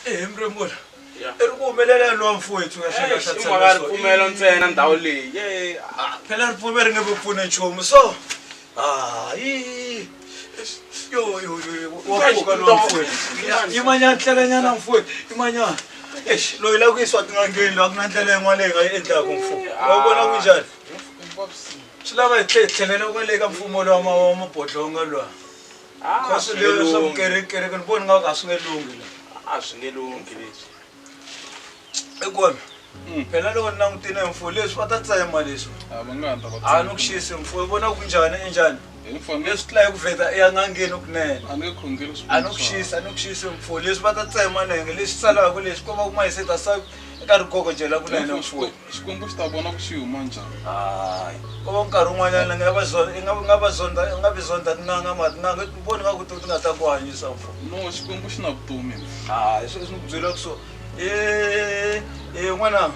Eh mremula. I ri ku humelela lowa mfowethu kahle kahle. I mhaka ripfumelo ntsena ndhawu leyi. Ye. Ah, phela ripfumelo ri nge ku pfune nchumu so. Ah, yi. Yo yo yo. Wa pfuka lowa mfowethu. Yimanyana tlelanyana mfowethu. Yimanyana. Eish, loyi la ku yisiwa tin'angeni loyi a ku na ndlela yin'wana leyi nga yi endlaka mfo. Wa vona ku njhani? Swi lava hi tlhe hi tlhelela kwale ka mfumo lowa wa mabodlonga luwa. Cause leswi swa vukerekereke ni vona nga ku a swi nge lunghi la. A swi nge lunghi leswi. I kona. Phela loko ni langutile mfo leswi va ta tsema leswi. A va nga ta va A ni ku xisi mfo i vona ku njhani i njhani. Leswi tla hi ku vheta i ya n'angeni kunene. A ni nge khongeli A ni ku xisi a ni ku xisi mfo leswi va ta tsema nenge leswi salaka leswi ko va ku mayiseta sa eka rigogo jela kunene mfo. Xikwembu xi ta vona ku xi huma njhani. Hayi ko va nkarhi wun'wanyana nga va zonda i nga nga va zonda i nga vi zonda tin'anga ma tin'anga ti voni nga ku to ti nga ta ku hanyisa mfo. No Xikwembu xi na vutomi. Hayi sweswi ni ku byela ku so e e n'wana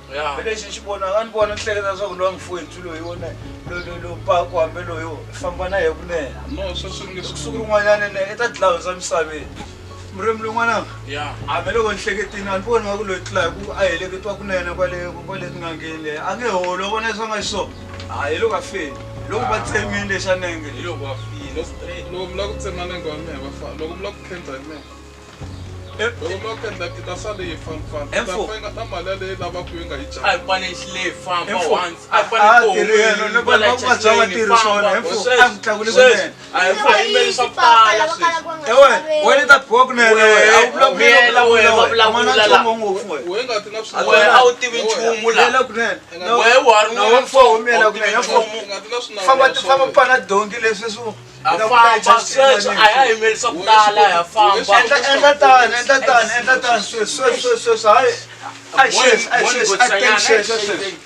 Ya. lexi ni xi vonaka a ni vona ni hleketa leswaku lowa mfowethu loyi wona loyi loyi loyi paku hambi loyi famba na yena kunene. No sweswi ni nge swi Siku rin'wanyana ne i ta dlaya hundza misaveni. Murimi lowun'wana Ya. hambi loko ni hleketile a ni voni nga ku loyi tlula hi ku a heleketiwa kunene kwale kwale tin'angeni leyi a nge holi wa vona leswi a nga xiswona hayi hi loko a file loko va tsemile lexa nenge Hi loko va file straight. Loko mi lava ku tsema nenge wa mehe va fa loko mi lava ku khendla hi mehe. Loko mi lava ku khendla i ta sala yi fana fana. Emfo. Ta fa na mali yaleyo yi lavaka yi nga yi A jaka. hi pane xile famba Emfo. once. A hi A pane tirhi yena ni va va bya va tirhi swona emfo a n'wi tlakuli kunene A hi fayimeli swa ku tala sweswi. ewe wena i ta biwa kunene we a wu vulavuli Miyela wehe, va vulavula la. nchumu ngopfu we Wehe nga ti na Wehe a wu tivi nchumu la. miyela kunene Wehe wa ri na we mfo u miyela a wu tivi kunene mfo nchumu. Nga ti na swinawana famba swa famba wena. pana donki leswi swi Ha famba sweswi a ya yimeli swa ku tala ha famba. Endla endla tani endla tani endla tani sweswi sweswi sweswi sweswi hayi a hi sweswi a hi sweswi a teki sweswi sweswi.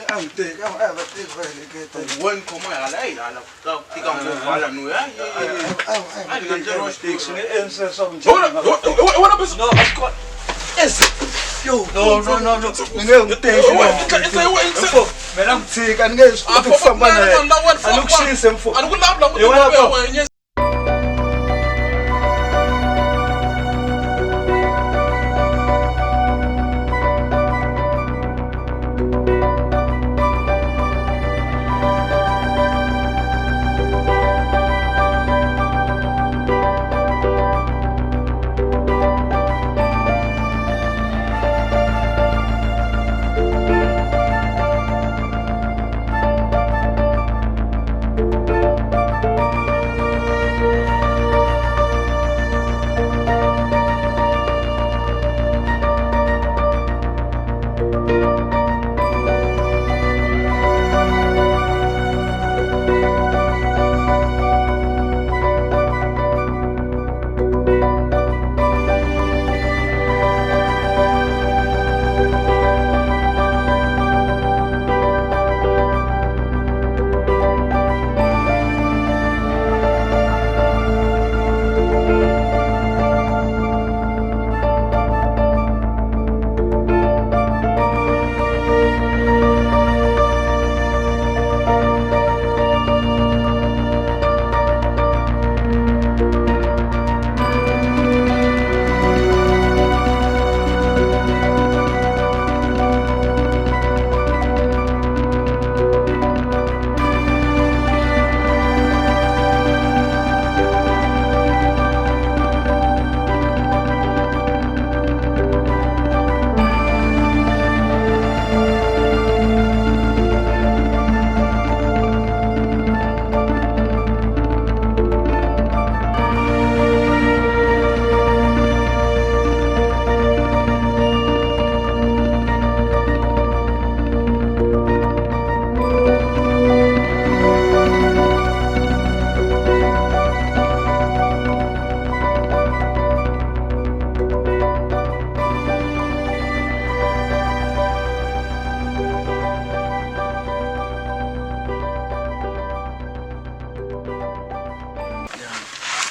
A n'wi teki a va teki va heleketa. Wena khoma hala eyi hala ku tika ngopfu hala no ya. A hi nga teki swi nge endli sweswo swa ku Wena wena No, a swi kona. Yes. Yo, no, no, no, no. Ni nge n'wi teki. Mfo, mina n'wi tshika, ni nge swi koti ku famba na yena. A ni ku xise mfo. A ni ku lavi la Hi wena ku ko. wena.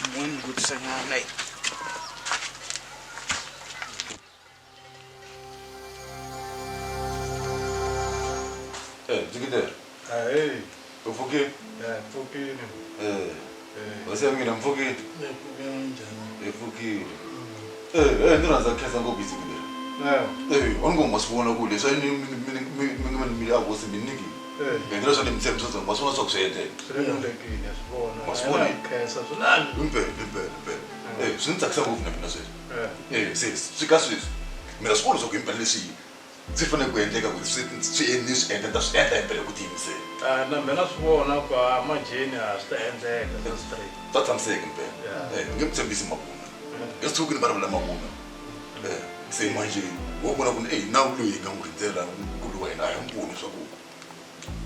N'wi ngutisa nyana yi. Eh, Jikidere, Ahee. u Mpfukile. Eh, pfukile. Eh. Hosi ya mina mpfukile. Njhani? Hi pfukile. Eh, eh, ni rhandza ku khensa ngopfu hi siku leri. Eh, Eh, wa ni ngo ma swi vona ku leswi ni mi mi mi mi mi mi a hosi mi nyiki. eh, Endla leswi ni mi tshembisa swa ma swi vona swa ku swi endleka. swi le endlekile, swi vona. Ma swi vona? Khensa swinene. Impela, impela, impela. Eh, swi ni tsakisa ngopfu na mina sweswi. Eh, Eh, se swi ka sweswi. Mina swi vona swa ku impela leswi swi fanele ku endleka ku swi swi ni swi endla ni ta swi endla impela hi ku tiyimisela. ah, na mina swi vona ku a manjheni a swi ta endleka swa straight. Swa tshamiseka impela. Yeah. Eh, nge mi tshembisi mavunwa. Nge tshuki ni vulavula mavunwa. Eh, se manje wo vona ku ni ey nawu loyi hi nga n'wi rindzela nkulu wa hina a hi n'wi voni swa ku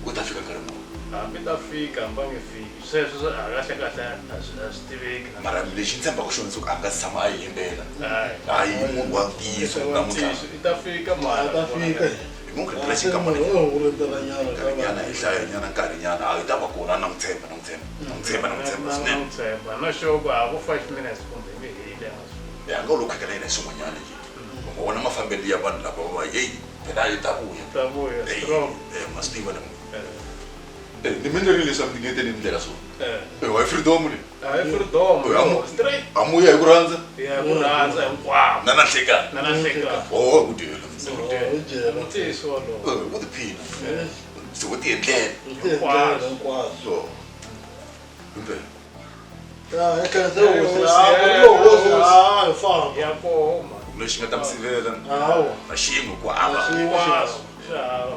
u ta fika nkarhi muni. Hambi ta fika hambi a nge fiki sweswo swi- a kahle kahle a swi a swi tiveki na Mara lexi ni tshembaka xona i ku a nga si tshama a yi hembela. Hayi. A yi munhu wa ntiyiso namuntlha. Ntiyiso, i ta fika mara A ta fika. Hi n'wi rindzela xikamana rindzela nkarhinyana hi hlayanyana nkarhinyana a yi ta va kona na n'wi tshemba na n'wi tshemba na n'wi tshemba na n'wi tshemba swinene. Na tshemba na sure ku ha ku 5 minutes kumbe nge heli a nga swi Ya nga lo khekela yena hi swin'wanyana njhe. U nga vona mafambelo ya vanhu lava va heyi phela yi ta vuya. Ta vuya Eh, strong. eh, ma swi tiva na munhu. Eh, Eh, ni mi endlerile leswi a mi tingeteni mi ndlela swona. eh. Eh, wa freedom leyi. A hi freedom Eh, amu- straight. Amuya hi ku rhandza Ya ku rhandza hinkwako. na na nhlekani. Na na nhlekani. Oh, ku dyela. Ntiyiso wolowo. Eh, wo tiphina. Se wo tiendlela. Hinkwaswo. So. Impela. Ya, khensa hosi. Ah, ku ri hosi. Ah, hi famba. Ya koho ma. Lexi nga ta mi sivela Hawa. na xin'we ku hava. Hinkwaswo. Swi hava.